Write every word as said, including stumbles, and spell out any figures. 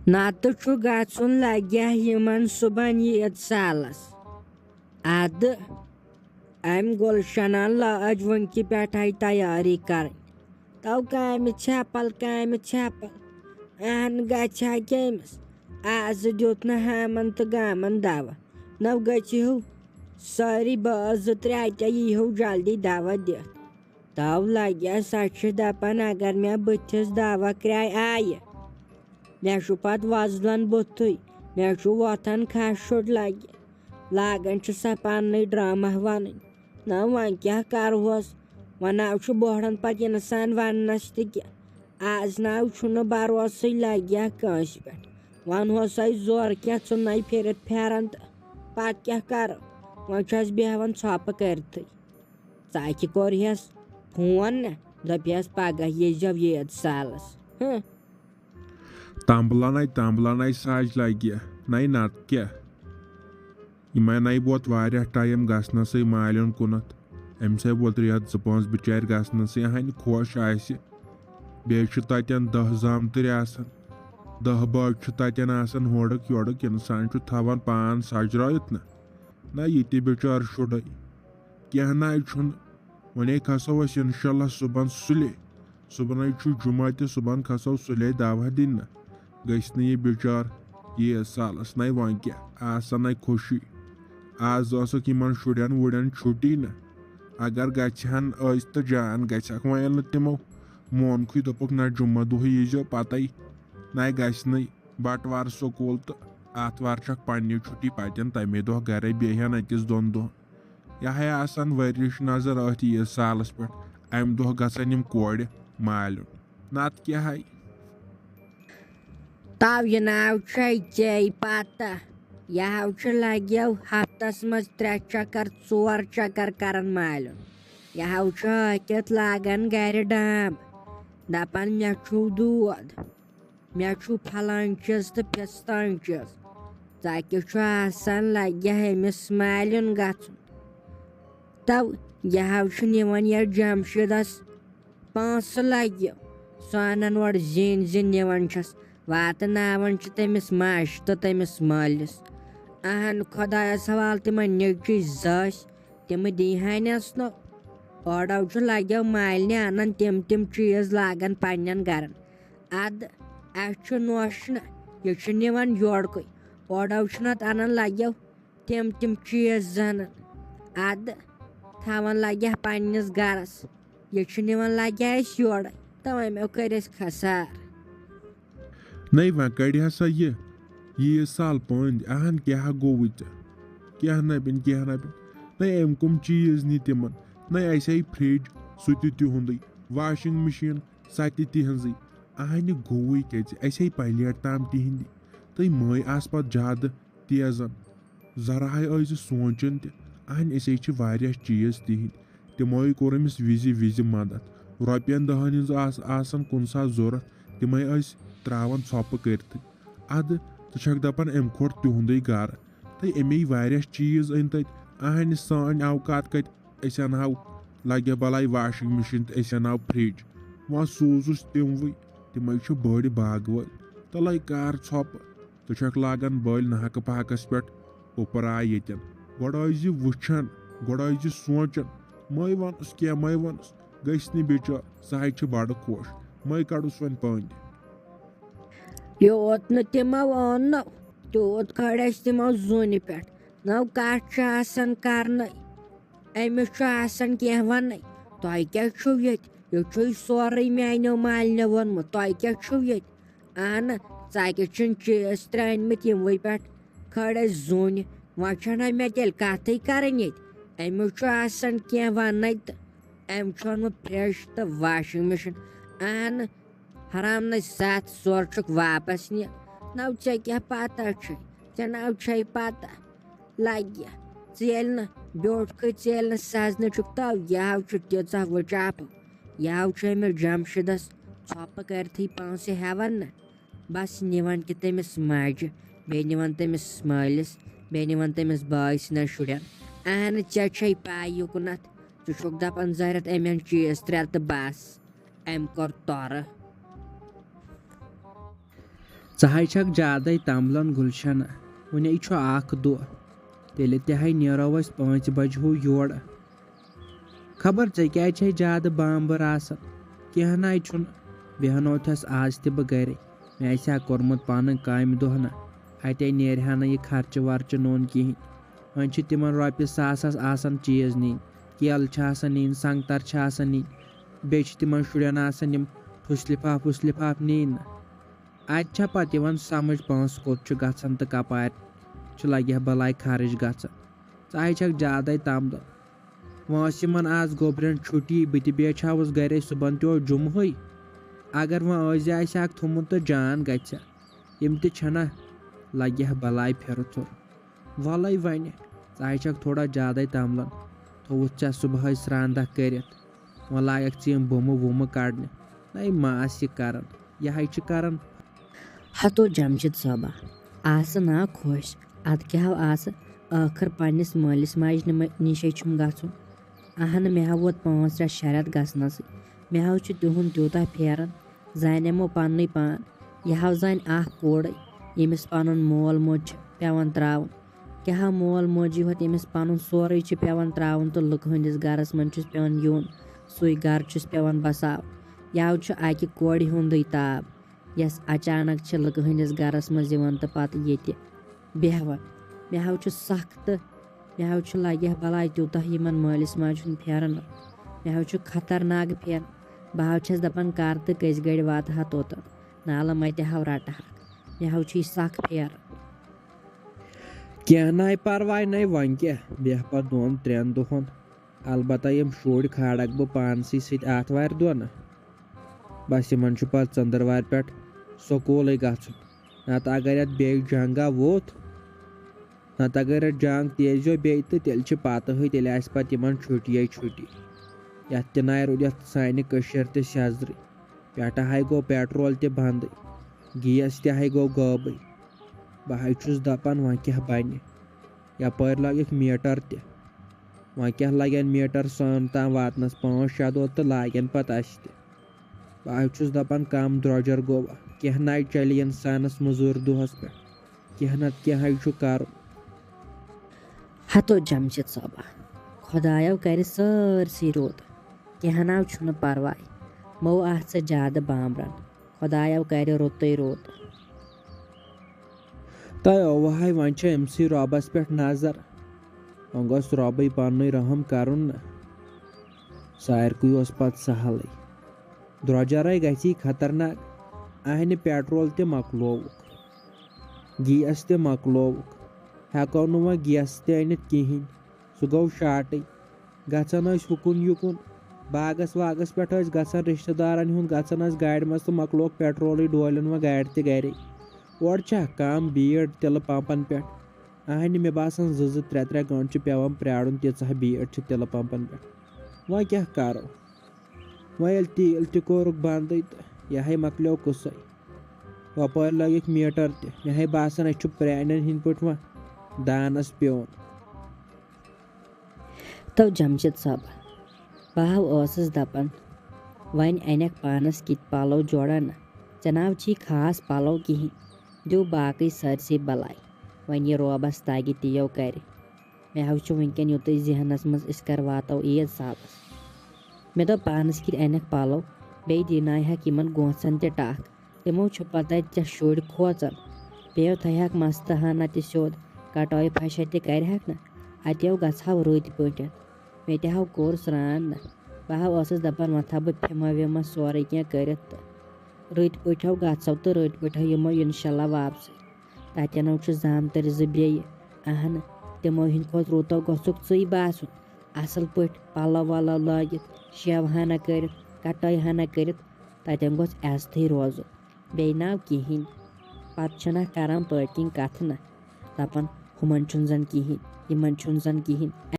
نتہٕ چھُ گژھُن لگہِ ہا یِمن صُبحن یہِ عیٖد سالس۔ ادٕ أمۍ گُلشنن لٲج وٕنکہِ پٮ۪ٹھے تیٲری کرٕنۍ۔ تو کامہِ ژھٮ۪پل، کامہِ ژھٮ۪پل۔ اہن گژھِ ہا کٔمِس؟ آزٕ دیُت نہٕ ہامن تہٕ گامن دوا۔ نو گژھِ ہو سٲری بٲژ زٕ ترٛےٚ تہِ یی ہو جلدی دوا دِتھ۔ تو لگہِ ہا سۄ چھِ دپان اگر مےٚ بٕتھِس دوا کرٛاے آیہِ، مےٚ چھُ پتہٕ وۄزلان بُتھُے، مےٚ چھُ وۄتھان کھش شُر لگہِ۔ لاگان چھِ سۄ پننُے ڈرامہ ونٕنۍ۔ نہ وۄنۍ کیٛاہ کرہوس؟ وۄنۍ نہ چھُ بوہڑن پتہٕ انسان وننس تہِ کینٛہہ۔ آز نہ چھُنہٕ بروسٕے لگہِ ہا کٲنٛسہِ پٮ۪ٹھ۔ ونہوسے زورٕ کینٛہہ ژھٕنَے پھِرِتھ پھٮ۪رن تہٕ پتہٕ کیٛاہ کرو؟ وۄنۍ چھَس بیہوان ژھۄپہٕ کٔرتھٕے۔ ژاکہِ کوٚرہَس فون نہ، دوٚپہَس پگاہ ییٖزیو ییٖژ سالس۔ ہہ۔ تمبلن اے تمبلن اے سج لگہِ، نَے نتہٕ کیٛاہ؟ یِمے نَے ووت واریاہ ٹایم گژھنسٕے مالٮ۪ن کُنتھ۔ أمِس اے ووت رٮ۪تھ زٕ پانٛژھ بِچارِ گژھنسٕے، ہنہِ خۄش آسہِ۔ بیٚیہِ چھُ تتٮ۪ن دہ زامتٕرۍ آسان، دہ بٲژ چھِ تتٮ۪ن آسان ہورُک یورُک، انسان چھُ تھاوان پان سجرٲیِتھ نہ۔ نہ یہِ تہِ بِچار شُرے۔ کینٛہہ نَے چھُنہٕ۔ وۄنۍ کھسو أسۍ انشاءاللہ صُبحن سُلے۔ صُبحنَے چھُ جُمعہ تہِ، صُبحن کھسو سُلے دعوت دِنہِ نہ۔ گژھِ نہٕ یہِ بِچار ییٖژ سالس نَے وۄنۍ کیٛاہ، آسن نَے خوشی۔ آز ٲسٕکھ یِمن شُرٮ۪ن وُرٮ۪ن چھُٹی نہ۔ اگر گژھِ ہن أزۍ تہٕ جان گژھکھ، وۄنۍ ییٚلہِ نہٕ تِمو مونکھٕے، دوٚپُکھ نہ جُمعہ دۄہٕے ییٖزیو پتے۔ نَے گژھِ نہٕ۔ بٹوار سکوٗل تہٕ آتھوار چھکھ پننہِ چھُٹی، پتٮ۪ن تمے دۄہ گرے، بیٚیہِ ہن أکِس دۄن دۄہن۔ یہِ ہے آسان ؤرِش نظر أتھۍ عیٖد سالس پٮ۪ٹھ۔ امہِ دۄہ گژھن یِم کورِ مالیُن۔ نتہٕ کیٛاہ ہے؟ تو یہِ ناو چھے ژے پتہ۔ یہِ ہاو چھُ لگیو ہفتس منٛز ترٛےٚ چکر، ژور چکر کران مالیُن۔ یہِ ہاو چھُ ٲکِتھ لاگان گرِ ڈام، دپان مےٚ چھُو دود۔ مےٚ چھُ پھلان چیٖز تہٕ پھستان چیٖز۔ ژکہِ چھُ آسان لگہِ ہا أمِس مالیُن گژھُن۔ تو یہِ ہاو چھُ نِوان یتھ جمشیدس پونٛسہٕ لگہِ۔ سُہ انان اورٕ زِنۍ زِنۍ نِوان چھس، واتناوان چھِ تٔمِس ماجہِ تہٕ تٔمِس مٲلِس۔ اہن خۄدایس حوالہٕ تِمن نیٚچوۍ زٕ ٲسۍ، تِم دی ہانس نہٕ۔ اورو چھُ لگیو مالنہِ انان تِم تِم چیٖز لاگان پننٮ۪ن گرن۔ ادٕ اسہِ چھُ نوشنہٕ، یہِ چھُ نِوان یورکُے۔ اورو چھُ نتہٕ انان لگیو تِم تِم چیٖز زنہٕ۔ ادٕ تھاوان لگہِ ہا پننِس گرس، یہِ چھُ نِوان لگہِ ہا اسہِ یورے۔ توے مےٚ کٔرۍ أسۍ خسار۔ نَے وۄنۍ کڑِ ہسا یہِ، یہِ یہِ سال پٔنٛدۍ۔ اہن کیٛاہ گوٚوُے ژےٚ؟ کیٛاہ نبِن، کیٛاہ نبِن؟ نَے أمۍ کٕم چیٖز نی تِمن؟ نَے اسہِ آیہِ فرج، سُہ تہِ تِہُنٛدُے، واشنگ مشین، سۄ تہِ تِہنٛزٕے۔ اہنہِ گوٚوُے کیٛازِ؟ اسہِ آیہِ پلیٹ تام تِہنٛدِ۔ تہٕ مٲے آسہٕ پتہٕ زیادٕ تیزن۔ ذرا ہاے ٲسۍ زِ سونٛچان تہِ، اہنہِ أسۍ ہے چھِ واریاہ چیٖز تِہنٛدۍ۔ تِموے کوٚر أمِس وِزِ وِزِ مدد۔ رۄپین دہن ہٕنٛز آس-، آسن کُنہِ ساتہٕ ضروٗرت، تِمے ٲسۍ تراوان ژھۄپہٕ کٔرتھٕے۔ ادٕ ژٕ چھکھ دپان أمۍ کھوٚر تِہُنٛدُے گرٕ، تہٕ أمۍ واریاہ چیٖز أنۍ تتہِ۔ اہنہِ سٲنۍ اوقات کتہِ؟ أسۍ انہو لگہِ بلاے واشنگ مشین تہٕ أسۍ انہو فرج۔ وۄنۍ سوٗزُس تِموٕے، تِمے چھِ بٔڑۍ باغہٕ وٲلۍ۔ تلے کر ژھۄپہٕ۔ ژٕ چھکھ لاگان بٔلۍ ناحقہٕ پاکس پٮ۪ٹھ اوپر آے ییٚتٮ۪ن۔ گۄڈٕ ٲسۍ زِ وٕچھان، گۄڈٕ ٲسۍ زِ سونٛچان، مے وَنُس کینٛہہ، مے وَنُس، گٔژھۍ نہٕ بِچٲر، سُہ ہے چھِ بَڑٕ خۄش، مے کَڑُس وۄنۍ پٔنٛدۍ۔ یوٗت نہٕ تِمو اوٚن نہٕ، تیوٗت کھٲلۍ اَسہِ تِمو زوٗنہِ پٮ۪ٹھ۔ نٔو کَتھ چھِ آسان کَرنَے، أمِس چھُ آسان کینٛہہ وَننَے۔ تۄہہِ کیٛاہ چھُو ییٚتہِ؟ یہِ چھُے سورُے میٛانیو مالنیو ووٚنمُت، تۄہہِ کیٛاہ چھُو ییٚتہِ؟ اہنہٕ، ژکہِ چھِن چیٖز ترٛٲنمٕتۍ یِموٕے پٮ۪ٹھ کھٲلۍ اَسہِ زوٗنہِ۔ وۄنۍ چھَنہ مےٚ تیٚلہِ کَتھٕے کَرٕنۍ ییٚتہِ۔ أمِس چھُ آسان کینٛہہ وَننَے تہٕ أمۍ چھُ اوٚنمُت فرج تہٕ واشنگ مشین۔ اہنہٕ، حرام نَے ستھ سور چھُکھ واپس نِتھ۔ نو ژےٚ کیٛاہ پتہ چھُے؟ ژےٚ نو چھے پتہ لگہِ۔ ژٕ ییٚلہِ نہٕ بیوٗٹھکھٕے، ژٕ ییٚلہِ نہٕ سزنہٕ چھُکھ، تو یہِ ہاو چھُ تیٖژاہ وٕچاپہٕ۔ یہِ ہاو چھُ أمِس جمشیدس ژھۄپہٕ کٔرتھٕے پونٛسہٕ ہٮ۪وان نہ۔ بس نِوان کہِ تٔمِس ماجہِ، بیٚیہِ نِوان تٔمِس مٲلِس، بیٚیہِ نِوان تٔمِس بٲے سٕنٛدٮ۪ن شُرٮ۪ن۔ اہنہٕ، ژےٚ چھے پاے یُکنتھ، ژٕ چھُکھ دپان زٲرِتھ أمٮ۪ن چیٖز ترٛےٚ تہٕ بس۔ أمۍ کوٚر تورٕ۔ ژٕ ہاے چھکھ زیادَے تمبلان گُلشنہ، وُنے چھُ اکھ دۄہ، تیٚلہِ تہِ ہاے نیرو أسۍ پانٛژِ بجہِ ہیوٗ یورٕ۔ خبر ژےٚ کیٛازِ چھے زیادٕ بامبر آسان؟ کینٛہہ ناے چھُنہٕ، بیٚہنوتھس آز تہِ بہٕ گرے، مےٚ آسہِ ہا کوٚرمُت پنٕنۍ کامہِ دۄہ نہ، اتے نیرِ ہا نہٕ یہِ خرچہٕ ورچہٕ نوٚن کِہینۍ۔ وۄنۍ چھِ تِمن رۄپیہِ ساسس آسان چیٖز نِنۍ، کیلہٕ چھِ آسان نِنۍ، سنگتر چھِ آسان نِنۍ، بیٚیہِ چھِ تِمن شُرٮ۪ن آسان یِم ٹھُس لفاف وُس لفاف نِنۍ نہ۔ اتہِ چھا پتہٕ یِوان سمجھ پونٛسہٕ کوٚت چھُ گژھان تہٕ کپارِ چھُ لگہِ ہا بلاے خرٕچ گژھان؟ ژٕ ہاے چھکھ زیادے تمبلان۔ وۄنۍ ٲس یِمن آز گوٚبرٮ۪ن چھُٹی، بہٕ تہِ بیچھاوُس گرے، صُبحن تہِ اوس جُمہٕے۔ اگر وۄنۍ ٲزِ آسہِ ہاکھ تھوٚمُت تہٕ جان گژھِ ہا۔ یِم تہِ چھِنہ، لگہِ ہا بلاے پھِرٕ ژوٚر۔ وَلَے وَنہِ، ژٕ ہاے چھکھ تھوڑا زیادَے تمبلان۔ تھوٚوُتھ ژےٚ صُبحٲے سرٛان دَکھ کٔرِتھ۔ وۄنۍ لاگَکھ ژٕ یِم بُمہٕ وُمہٕ کَڑنہِ۔ نَے ما آسہِ یہِ کَران، یہِ ہاے چھِ کَران۔ ہتو جمشید صٲبہ، آسہٕ نا خۄش، اَدٕ کیٛاہ ہو آسہٕ، ٲخٕر پنٛنِس مٲلِس ماجہِ نِمہٕ-، نِشے چھُم گژھُن۔ اہنہٕ، مےٚ ہا ووت پانٛژھ رٮ۪تھ شےٚ رٮ۪تھ گژھنَسٕے۔ مےٚ ہا چھُ تِہُنٛد تیوٗتاہ پھیران، زانٮ۪مو پننُے پان۔ یہِ ہا زانہِ اکھ کورُے، ییٚمِس پنُن مول موج چھُ پٮ۪وان تراوُن۔ کیٛاہ ہا مول موجی ہوت، ییٚمِس پنُن سورُے چھُ پٮ۪وان تراوُن تہٕ لُکہٕ ہٕنٛدِس گرس منٛز چھُس پٮ۪وان یُن، سُے گرٕ چھُس پٮ۪وان بساو۔ یاو چھُ اکہِ کورِ ہُنٛدُے تاب، یۄس اچانک چھِ لُکہٕ ہٕنٛدِس گرس منٛز یِوان تہٕ پتہٕ ییٚتہِ بیٚہوان۔ مےٚ ہا چھُ سخ تہٕ مےٚ ہا چھُ لگہِ ہا بلاے تیوٗتاہ یِمن مٲلِس ماجہِ ہُنٛد پھیران۔ مےٚ ہا چھُ خطرناک پھیران۔ بہٕ ہا چھَس دَپان، کر تہٕ کٔژِ گَڑِ واتہٕ ہا توٚتَن؟ نالہٕ مَتہِ ہا رَٹہٕ ہاکھ۔ مےٚ ہا چھُ یہِ سَخ پھیران۔ کینٛہہ نَے پَرواے نَے، وۄنۍ کیٛاہ، بیٚہہ پَتہٕ دۄن ترٛٮ۪ن دۄہَن۔ البتہ یِم شُرۍ کھالَکھ بہٕ پانسٕے سۭتۍ آتھوارِ دۄہ نہ۔ بَس یِمَن چھُ پَتہٕ ژٔنٛدٕروارِ پٮ۪ٹھ سکوٗلٕے گژھُن۔ نَتہٕ اگر یَتھ بیٚیہِ جنٛگا ووٚتھ، نَتہٕ اگر یَتھ جنٛگ تیزیو بیٚیہِ تہٕ تیٚلہِ چھِ پَتہٕے، تیٚلہِ آسہِ پَتہٕ یِمَن چھُٹیے چھُٹی۔ یَتھ تہِ نَے روٗد یَتھ سانہِ کٔشیٖرِ تہِ سیٚزرٕے۔ پٮ۪ٹھٕ ہَے گوٚو پیٹرول تہِ بنٛدٕے، گیس تہِ ہَے گوٚو غٲبٕے۔ بہٕ ہَے چھُس دَپان وۄنۍ کیٛاہ بَنہِ؟ یَپٲرۍ لَگٮ۪کھ میٖٹر تہِ۔ وۄنۍ کیٛاہ لَگن میٖٹر سٲنۍ تام واتنَس پانٛژھ شےٚ دۄہ تہٕ لاگن پَتہٕ اَسہِ تہِ۔ بہٕ ہَے چھُس دَپان کَم درٛۄجر گوٚو، کینٛہہ نَے چَلہِ اِنسانَس مٔزوٗرۍ دۄہَس پٮ۪ٹھ۔ کینٛہہ نَتہٕ کینٛہہ ہَے چھُ کَرُن۔ ہتو جمشید صٲبہ، خۄدایو کَرِ سٲرسٕے رُت، کینٛہہ ناو چھُنہٕ پرواے، مو آسہٕ ژٕ زیادٕ بامبران، خۄدایو کَرِ رُتُے رُت۔ تہٕ اوہاے، وۄنۍ چھےٚ أمسٕے رۄبَس پٮ۪ٹھ نظر، وۄنۍ گوٚژھ رۄبٕے پننُے رحم کَرُن نہ۔ سارکُے اوس پَتہٕ سہلٕے، درٛۄجرے گژھی خطرناک، اہنہِ پیٹرول تہِ مۄکلووُکھ، گیس تہِ مۄکلووُکھ، ہٮ۪کو نہٕ وۄنۍ گیس تہِ أنِتھ کِہینۍ، سُہ گوٚو شاٹٕے۔ گژھان ٲسۍ ہُکُن یُکُن، باغس واغس پٮ۪ٹھ ٲسۍ گژھان، رشتہٕ دارن ہُنٛد گژھان ٲسۍ گاڑِ منٛز تہٕ مۄکلووُکھ پیٹرولٕے، ڈولٮ۪ن وۄنۍ گاڑِ تہِ گرے۔ اورٕ چھا کم بیٖڑ تِلہٕ پمپن پٮ۪ٹھ؟ اہنہِ، مےٚ باسان زٕ زٕ ترٛےٚ ترٛےٚ گٲنٛٹہٕ چھِ پٮ۪وان پرٛارُن، تیٖژاہ بیٖڑ چھِ تِلہٕ پمپن پٮ۪ٹھ۔ وۄنۍ کیٛاہ کرو؟ وۄنۍ ییٚلہِ تیٖل تہِ کوٚرُکھ بنٛدٕے تہٕ یہِ ہَے مۄکلیو قٕصَے۔ وۄپٲرۍ لٲگِکھ میٖٹر تہِ۔ مےٚ ہَے باسان، أسۍ چھِ پرٛانٮ۪ن ہِنٛدۍ پٲٹھۍ وۄنۍ دانَس پیوٚن۔ تو جمشید صٲب، بہٕ ہا ٲسٕس دَپان، وۄنۍ اَنٮ۪کھ پانَس کِتھۍ پَلو جوڑا نہ؟ ژےٚ ناو چھی خاص پَلو کِہیٖنۍ، دیو باقٕے سٲرسٕے بَلاے۔ وۄنۍ یہِ رۄبَس تَگہِ تِیو کَرِ۔ مےٚ حظ چھُ وٕنکٮ۪ن یُتُے ذہنَس منٛز، أسۍ کر واتو عیٖد سالَس۔ مےٚ دوٚپ پانَس کِتھۍ اَنٮ۪کھ پَلو، بیٚیہِ دِنایہَکھ یِمَن گونٛژھَن تہِ ٹَکھ۔ تِمو چھُ پَتہٕ ژےٚ شُرۍ کھوژان۔ بیٚیہِ تھایہَکھ مَستہٕ ہنا تہِ سیوٚد، کَٹٲے پھَشہ تہِ کَرِہَکھ نہ۔ اَتیو گژھٕ ہاو رٕتۍ پٲٹھۍ۔ مےٚ تہِ ہاو کوٚر سرٛان نہ۔ بہٕ ہاو ٲسٕس دَپان، وۄنۍ تھاو بہٕ پھِمہ وِمہ سورُے کینٛہہ کٔرِتھ تہٕ رٕتۍ پٲٹھۍ ہاو گژھو تہٕ رٕتۍ پٲٹھۍ ہاو یِمو اِنشاء اللہ واپسٕے۔ تَتٮ۪ن چھُ زامتٕرۍ زٕ بیٚیہِ۔ اہن، تِمو ہِنٛدۍ کھۄتہٕ رُت گوٚژھُکھ ژٕے باسُن۔ اَصٕل پٲٹھۍ پَلو وَلو لٲگِتھ، شیو ہنا کٔرِتھ، کَٹٲے ہنا کٔرِتھ، تَتٮ۪ن گوٚژھ عزتھٕے روزُن۔ بیٚیہِ ناو کِہیٖنۍ۔ پَتہٕ چھِنہ کَران پٔتۍ کِنۍ کَتھٕ نہ۔ دَپان، ہُمَن چھُنہٕ زَن کِہیٖنۍ، یِمَن چھُنہٕ زَن کِہیٖنۍ۔